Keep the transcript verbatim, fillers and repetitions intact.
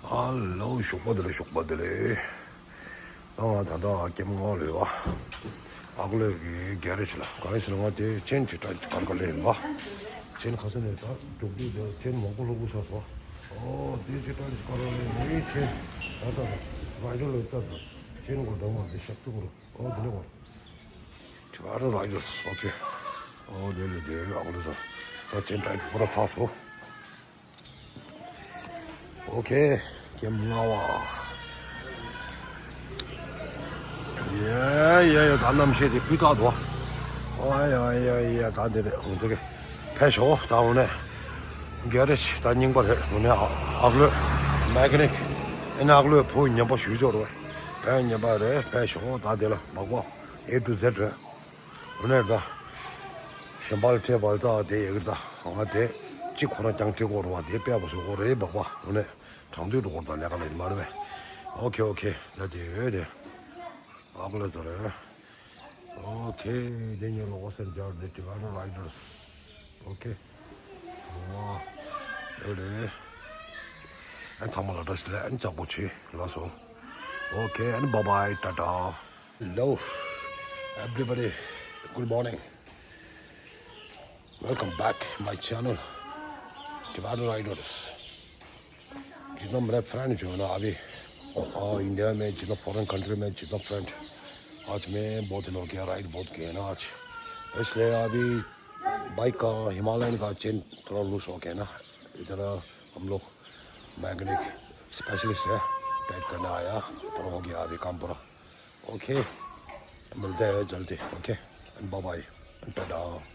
ཧ་ལོ། ཞོགས་པ་བདེ་ལེགས། ཞོགས་པ་བདེ་ལེགས། ང་ད་ལྟ་ཀེམ་ལྔ་པ་ལ་ཡོད་པ། ཨ་ཁུ་ལོས་ཀྱི་གྷེ་རེཇ་ལ། གང་ཡིན་ཟེར་ན་ང་དེ་ཆེན་དེ་ཏྲ་ཀར་ག་ལས་ཡིན་པ། ཆེན་ཁ་སང་ནས་ད་འགྲོ་དུས་དེ་ཆེན་མང་པོ་ལོག་གི་ས་སོ། ཨོ་དེ་ཆེ་ཏྲ་ཀར་ག་ལས་ནི་ཆེན་ད་ལྟ་ར་ཇོ་ལ་ལྟ་དང་། ཆེན་གོ་འདྲ་མ་དེ་ཤག་ཚུགས་རོ། ཨོ་དེ་ལས་བར། ཁྱོད་ཨ་རོ་ར་ཇོ། ཨོ་ཁེ། ཨོ་དེ་ལས་དེ་ཨ་ཁུ་ལོས་ད་ད་ཆེན་ཏྲ་ཀར་ག་ལས་ས་སོ། ཨོ་ཁེ། ཀེམ་ལྔ་པ། ཡ་ཡ་ཡ། ད་གནམ་གཤིས་དེ་སྤུས་དག་འདུག་ཨ་ཡ་ཡ་ཡ། ད་དེ་རེད། ང་ཚོ་གི་ཕེབས་ཤོག་ད་འོ་ནས་གྷེ་རེཇ་ད་རྙིང་པ་རེད། འོ་ནས་ཨ་ཨ་ཁུ་ལོས་མེ་ཀ་ནིག་ཨེ་ནས་ཨ་ཁུ་ལོས་ཕོ་ཉན་པ་ཞུ་ཆོག་རེད། ཕེབས་ཉན་པ་རེད། ཕེབས་ཤོག་ད་དེ་ལ་མག་པ་A to Z རེད། འོ་ནས་ད་གཞན་པ་ལ་ཁྲལ་བ་ལ་ད་དེ་ཡག་གི། ད་ང་དེ་གཅིག་ཁོ་རང་རྐྱང་ཁྲལ་དགོས་རེད་པ། དེ་དཔེ་བ་བཟོ་དགོས་རེད་མག་པ། འོ་ནས། དྲང་དུས་འགྲོ་དགོས་ད། ལས་ཀ་ལས་མ་རེད་པས། ཨོ་ཁེ་ཨོ་ཁེ། ད་དེ་ཡོད་དེ། ཨ་ཁུ་ལོས་ཚོ་རེད། ཨོ་ཁེ། དེ་ཉིན་ལོ་ཨོ་སེན་ཇར་དེ་ཊི་བེ་ཊན་རའི་ཌར་སི། ཨོ་ཁེ། ཨོ། ཡོད་རེད། ཨ་ཚང་མ་ལ་བཀྲ་ཤིས་བདེ་ལེགས། ཨ་ལྕགས་པོ་ཆེ་ལགས་སོ། ཨོ་ཁེ། ཨ་བྷའི་བྷའི། ཊ་ཊ། Hello, everybody. Good morning. Welcome back my channel, Tibetan Riders. जितना मेरा फ्रेंड जो है ना अभी, आ, इंडिया में, जितना फॉरेन कंट्री में, जितना फ्रेंड, आज मैं बहुत लोग गया, राइड बहुत किया ना आज। इसलिए अभी बाइक का हिमालयन का चेन थोड़ा लूज हो गया ना, इधर हम लोग मैकेनिक स्पेशलिस्ट है, टाइट करने आया, पूरा हो गया अभी काम पूरा। ओके, मिलते हैं जल्दी। Okay, bye bye, Tata.